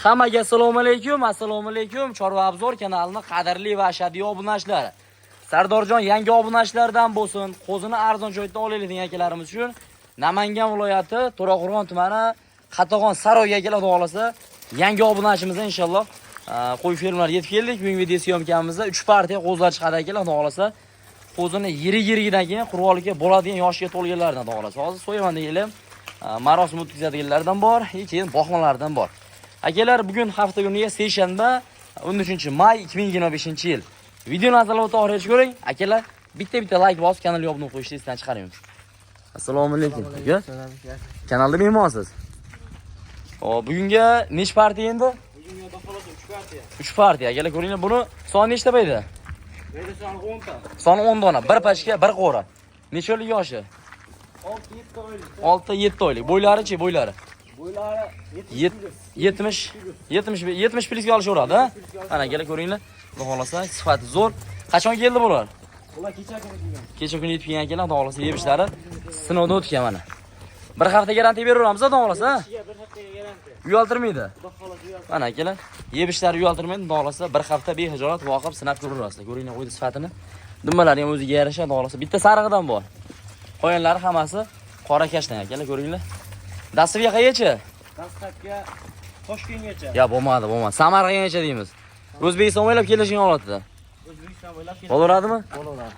Hammaga assalomu alaykum, assalomu alaykum. Chorva Abzor kanalining qadrli va ashaddiy obunachilari. Sardorjon yangi obunachilardan bo'lsin, qo'zini arzon joydan olaylik degan akalarimiz uchun Namangan viloyati To'raqo'rg'on tumani Qatag'on saroyiga akalar, xudo xohlasa, yangi obunachimizdan inshaalloh qo'y fermalari yetib keldik. Bugungi video syomkamizda 3 partiya qo'zilar chiqadi akalar, xudo xohlasa. Qo'zini yirik-yirigidan keyin qurbonlikka bo'ladigan yoshga to'lganlaridan, xudo xohlasa. Hozir so'yaman deganlar, marosim o'tkazadiganlardan bor, keyin boqmalardan bor. Akalar, bugun hafta kuniga seshanba, 13 may 2025-yil. Videoni azalab oxirigacha ko'ring. Akalar, bitta-bitta like bosib, kanalga obuna qo'yishni esdan chiqarmaymiz. Assalomu alaykum. Aka, kanalda mehmonsiz. Hop, bugunga nech partiya endi? Bugunga xudo xohlasa 3 partiya. 3 partiya. Akalar, ko'ringlar, buni soni nechta payda? Beyda soni 10 ta. Soni 10 dona, bir pachka, bir qo'ra. Necha oylik yoshi? 6-7 oylik. 6-7 oylik. Bo'ylari-chi, bo'ylari? Bo'ylari 70 70 70 plusga olishaveradi, ha? Mana akalar, ko'ringlar. Xudo xohlasa, sifati zo'r. Qachon keldi bular? Bular kecha kuni kelgan. Kecha kuni yetib kelgan akalar, xudo xohlasa, yemishlari sinovdan o'tgan mana. Bir hafta garantiya beraveramiz, xudo xohlasa. Ishiga bir haftaga garantiya. Uyaltirmaydi. Xudo xohlasa, uyaltirmaydi. Mana akalar, yemishlari uyaltirmaydi, xudo xohlasa, bir hafta behijolat boqib, sinab ko'raverasizlar. Ko'ringlar qo'ydi sifatini. Dummalari ham o'ziga yarasha, xudo xohlasa. Bitta sarig'idan bor. Qolganlari hammasi qora kashtan akalar, ko'ringlar. Dastiga qayercha? Dastlabki Toshkentgacha. Ya bo'lmadi, bo'lmadi. Samarqandgacha deymiz. O'zbekiston bo'ylab kelishgan holatida. O'zbekiston bo'ylab keladi. Bo'laveradimi? Bo'laveradi.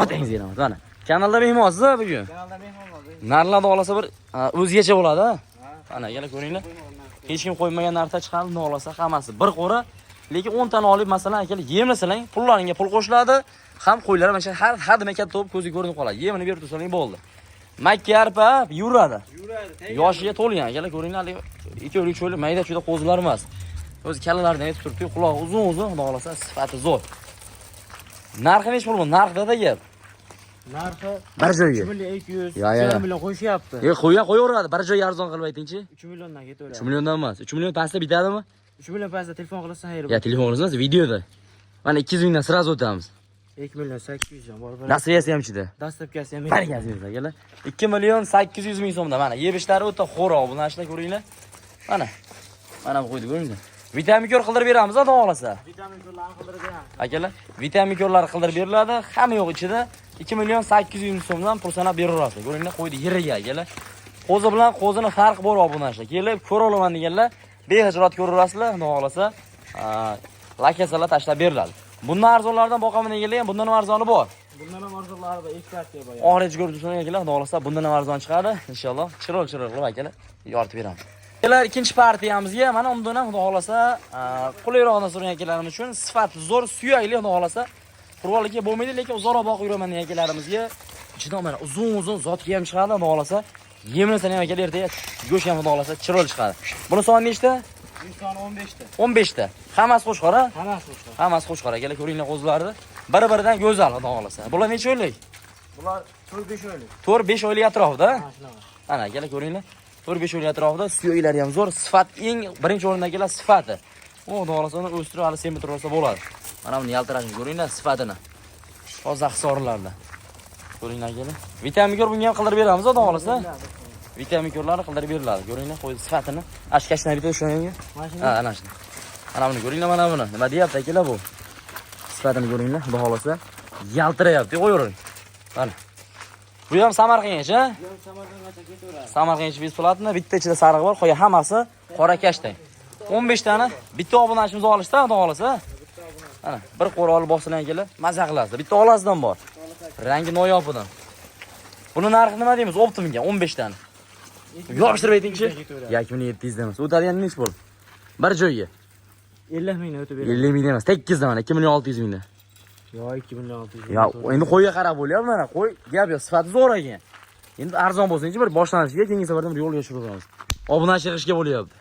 Otangizga rahmat. Mana. Kanalda mehmonsiz bugun. Kanalda mehmonlar. Narxlar xohlasa bir o'zgacha bo'ladi, ha? Ha. Mana akalar, ko'ringlar. Hech kim qo'ymagan narxda chiqadi, xudo xohlasa, hammasi bir qo'ra. Lekin 10 tani olib, masalan, akalar, yemlasalang, pullaringga pul qo'shiladi. Ham qo'ylar mana shu har har nima katta bo'lib ko'zga ko'rinib qoladi. Yemini berib tursalang bo'ldi. Makka arpa yuradi. Yuradi. Yoshiga to'lgan akalar, ko'ringlar, haligi 2 oylik, 3 oylik mayda chuyda qo'zilar emas. O'zi kallalaridan aytib turibdi, qulog'i uzun uzun, xudo xohlasa, sifati zo'r. Narxi nechi pul bu? Narxda gap. Narxi Bir joyga. 3 million 200, Ya, ya, ya. 3 million qo'yishyapti. Yo'q, qo'ya qo'yaveradi. Bir joyga arzon qilib aytingchi. 3 milliondan ketaveradi. 3 milliondan emas. 3 million pastda bitadimi? 3 million pastda telefon qilsa xayr. Ya telefon qilsangiz videoda. Mana 200 mingdan сразу o'tamiz. 2 million 800 ham bor. Nasibasi ham ichida. Dastlabkasi ham. Barakasi bersin akalar. 2 million 800 ming so'mda mana yemishlari o'ta xo'roq. Bu narsalar ko'ringlar. Mana. Mana bu qo'ydi, ko'ringlar. Vitamin ko'r qildirib beramiz, xudo xohlasa. Vitamin ko'rlarni qildirib beramiz. Akalar, vitamin ko'rlari qildirib beriladi. Hamma yo'q ichida. 2 million 800 ming so'mdan pul sanab beraverasizlar. Ko'ringlar, qo'ydi yiriga akalar. Qo'zi bilan qo'zini farqi bor bu narsa. Kelib ko'ra olaman deganlar behijolat ko'raverasizlar, xudo xohlasa, lakasalar tashlab beriladi. Bundan arzonlardan boqaman deganlar ham bundan ham arzoni bor. Bundan ham arzonlari bor, 2 partiya bor. Oxirigacha ko'rib tursangiz akalar, xudo xohlasa, bundan ham arzon chiqadi. Inshaalloh chiroyli chiroyli qilib akalar yoritib beramiz. Akalar, ikkinchi partiyamizga mana undan ham xudo xohlasa qulayroqdan so'ragan akalarimiz uchun sifati zo'r, suyakli, xudo xohlasa, qurbonlikka bo'lmaydi, lekin uzoqroq boqib yuraman degan akalarimizga ichidan mana uzun uzun zotga ham chiqadi, xudo xohlasa. Yemlasang ham akalar, ertaga go'sht ham xudo xohlasa chiroyli chiqadi. Buni soni nechta? Bu soni 15 ta. 15 ta. Hammasi qo'chqor, ha? Hammasi qo'chqor. Hammasi qo'chqor akalar, ko'ringlar qo'zilarni. Bir-biridan go'zal, xudo xohlasa. Bular necha oylik? Bular 4-5 oylik. 4-5 oylik atrofida. Ha, shunaqa. Mana akalar, ko'ringlar. 4-5 oylik atrofida suyaklari ham zo'r, sifat eng birinchi o'rinda akalar, sifati. U xudo xohlasa uni o'stirib hali semirtirib olsa bo'ladi. Mana buni yaltirashini ko'ringlar, sifatini. Toza hisorlarda. Ko'ringlar akalar. Vitamin ko'r bunga ham qildirib beramiz, xudo xohlasa. Vitamin ko'rlarni qildirib beriladi. Ko'ringlar, qo'y sifatini. Ashkashdan bitta ushlang. Mana shuni. Ha, ana shuni. Mana buni ko'ringlar, mana buni. Nima deyapti akalar bu? Sifatini ko'ringlar, xudo xohlasa. Yaltirayapti, qo'yavering. Mana. Bu ham Samarqandgacha, ha? Bu ham Samarqandgacha ketaveradi. Samarqandgacha бесплатно, bitta ichida sariq bor, qolgan hammasi qora kashtan. 15 tani bitta obunachimiz olishda, xudo xohlasa. Mana bir qo'ra olib bosinglar akalar, maza qilasiz. Bitta olasidan bor. Rangi noyobidan. Buni narxi nima deymiz? Оптом ga 15 tani. Yopishtirib aytingchi. Ya 2700 emas. O'tadigan nechi pul? Bir joyga. 50 mingdan o'tib beradi. 50 ming emas, 8 mana 2 million 600 mingdan. Yo, 2 million 600. Ya endi qo'yga qarab bo'lyapti mana, qo'y gap yo'q, sifati zo'r ekan. Endi arzon bo'lsinchi bir boshlanishiga, keyingi safardan bir yo'lga tushiramiz. Obunachi yig'ishga bo'lyapti.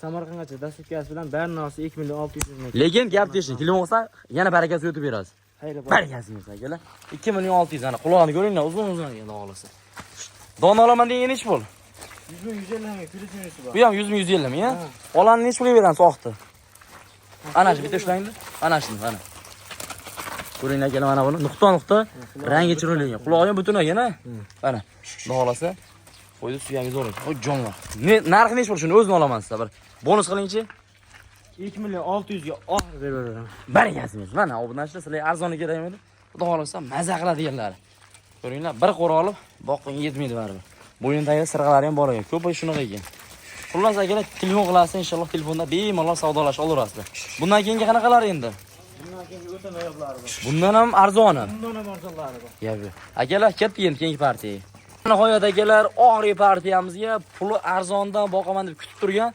Samarqandgacha dastlabkasi bilan bari narsa 2 million 600 ming. Lekin gap teshing, telefon qilsa yana barakasi o'tib berasiz. Xayr bor. Barakasi bersa akalar. 2 million 600 ana qulog'ini ko'ringlar, uzun uzun ekan xohlasa. Dona olaman degan nechi pul? 100 ming 150 ming plyus minusi bor. Bu ham 100 ming 150 ming, ha? Olani nechi pulga beramiz oqni? Ana shu bitta ushlangda. Ana shuni, mana. Ko'ringlar akalar, mana buni nuqta nuqta rangi chiroyli ekan. Qulog'i ham butun ekan, ha? Mana. Xudo xohlasa qo'ydi, suyagi zo'r ekan. Voy jonlar. Ne narxi nechi pul shuni o'zini olaman sizlar bir. Bonus qilingchi. 2 million 600 ga oxir berib beraman. Barakasimiz. Mana obunachilar, sizlarga arzoni kerakmidi? Xudo xohlasa maza qiladiganlar. Ko'ringlar, bir qo'ra olib boqqanga yetmaydi baribir. Bo'yin tagida sirg'alari ham bor ekan. Ko'pi shunaqa ekan. Xullas akalar, telefon qilasiz, inshaalloh telefonda bemalol savdolasha olaverasizlar. Bundan keyingi qanaqalar endi? Bundan keyin o'ta noyoblari bor. Bundan ham arzoni. Bundan ham arzonlari bor. Gap yo'q. Akalar, ketdik endi keyingi partiyaga. Nihoyat akalar, oxirgi partiyamizga puli arzondan boqaman deb kutib turgan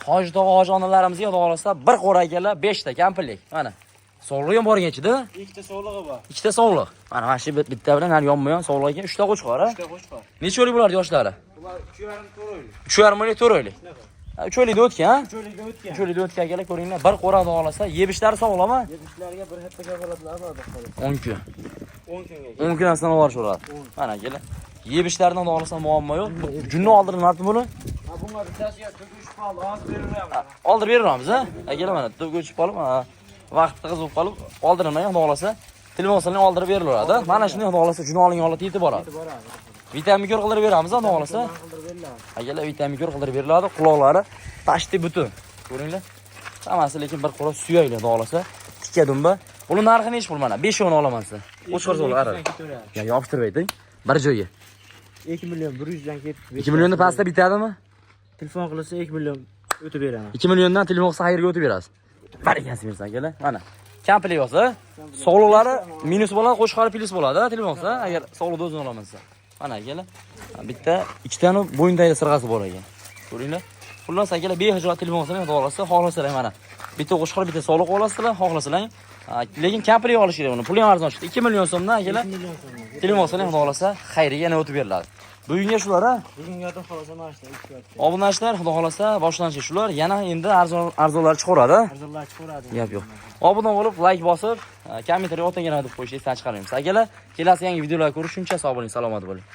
hoji tog'a, hoji onalarimizga xudo xohlasa bir qo'ra akalar, 5 ta komplekt. Mana. Sovlig'i ham bor ekan ichida. Ikkita sovlig'i bor. Ikkita sovliq. Mana shu bitta bilan hali yonma-yon sovliq ekan, 3 ta qo'chqor, ha? Uchta qo'chqor. Necha oylik bo'lardi yoshlari? Bular 3,5 4 oylik. 3,5 oylik, 4 oylik. Ha, 3 oylikda o'tgan, ha? 3 oylikda o'tgan. 3 oylikda o'tgan akalar, ko'ringlar, bir qo'ra xudo xohlasa, yebishlari sog'lom, ha? Yebishlarga bir hafta kafolatlar bor xolos. 10 kun. 10 kunga. 10 kundan so'ng borishaveradi. Mana akalar. Yebishlaridan xudo xohlasa muammo yo'q. Junni oldirilmabdi buni. Ha, bunga bittasiga to'kish qoldi, hozir beraveramiz. Oldirib beraveramiz, ha? Akalar, mana to'g'ri qolib, vaqt tig'iz bo'lib qolib, oldirilmagan xudo xohlasa, telefon qilsang oldirib berilaveradi. Mana shunday xudo xohlasa juni olingan holatda yetib boradi. Yetib boradi. Vitamin ko'r qildirib beramiz, xudo xohlasa. Qildirib beriladi. Akalar, vitamin ko'r qildirib beriladi. Quloqlari pashti butun. Ko'ringlar. Hammasi lekin bir qora suyakli xudo xohlasa. Tikka dumba. Buni narxi nechi pul mana? 5 o'n olaman sizdan. Qo'chqor zo'l arab. Ya yopishtirib ayting. Bir joyga. 2 million 100 dan ketib. 2 milliondan pastda bitadimi? Telefon qilsa 2 million o'tib beraman. 2 milliondan telefon qilsa qayerga o'tib berasiz? Barakasi bersin akalar. Mana. Komplekt bo'lsa, sovliqlari minus bo'ladi, qo'chqori plyus bo'ladi, telefon qilsa, agar sovliqni o'zini olaman desa. Mana akalar. Bitta, ikkitani bo'yindagi sirg'asi bor ekan. Ko'ringlar. Xullas akalar, behijolat telefon qilsanglar, xudo xohlasa, xohlasalar mana. Bitta qo'chqor, bitta sovliq olasizlar, xohlasalar. Lekin komplekt olish kerak uni. Puli ham arzon chiqdi. 2 million so'mdan akalar. 2 million so'm. Telefon qilsanglar, xudo xohlasa, xayriga yana o'tib beriladi. Bugunga shular, ha? Bugunga xudo xohlasa mana shu ikki marta. Obunachilar, xudo xohlasa, boshlanishi shular. Yana endi arzon arzonlar chiqaveradi. Arzonlar chiqaveradi. Gap yo'q. Obuna bo'lib, like bosib, kommentariy otangina deb qo'yishni esdan chiqarmaymiz. Akalar, kelasi yangi videolar ko'rishguncha sog' bo'ling, salomat bo'ling.